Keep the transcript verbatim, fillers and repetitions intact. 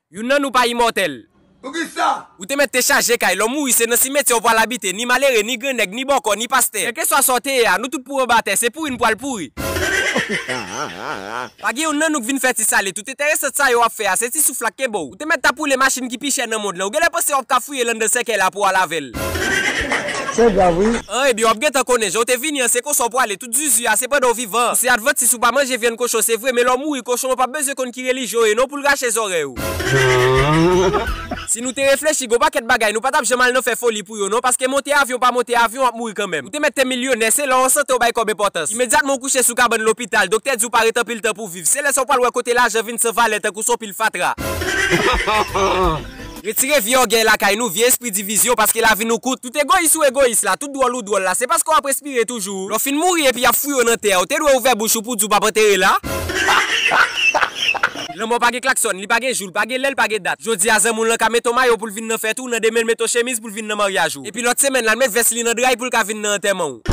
Youn nan nou pa imòtèl. Poukisa? Ou te mèt te chaje kay, lè w mouri se nan simetyè w pral abite, ni malere, ni grannèg, ni bòkò, ni pastè. Kèlkeswa sa w te ye a, nou tout pou anba tè, se pouri n pral pouri. Pa gen youn nan nou k vin fè ti sale, tout enteresan sa yo ap fè a, se ti souf la k kenbe w. Ou te mèt t ap woule machin ki pi chè nan mond lan, ou genlè panse w ap ka fouye l anndan sèkèy la pou w al avè l. Se grav, wi. An, ebyen, w ap gentan konnen, jan w te vini an, se konsa w prale, tout zuzu a, se pandan w vivan. Ou se advantis, ou pa manje vyann kochon, se vre, men lè w mouri, kochon an p ap bezwen konn ki relijyon w ye non pou l rache zòrèy ou. Si nou te reflechi, gon pakèt bagay, nou pa t ap janm al nan fè foli pou yo non, paske monte avyon pa monte avyon, w ap mouri kanmenm. Ou te mèt te milyonè, se lè w an sante w bay kòb enpòtans. Imedyatman w kouche sou kabann lopital, doktè di w pa ret anpil tan pou w viv. Se lè sa w pral wè kote lajan vin san valè tankou s on pil fatra. Retire vye ògèy lakay nou, vye espri divizyon, paske lavi nou kout. Tout egoyis ou egoyis la, tout dwòl ou dwòl la, se paske w ap respire toujou. Lè w fin mouri epi y ap fouye w nan tè a, ou te dwe ouvè bouch ou pou di w p ap antere la. Lanmò pa gen klaksòn, li pa gen jou, li pa gen lè, li pa gen dat. Jodi a zanmi w lan ka mete w mayo pou l vin nan fèt ou, nan demen l mete w chemiz pou l vin nan maryaj ou. Epi lòt semèn la, l met vès li nan dra y pou l ka vin nan antèman w.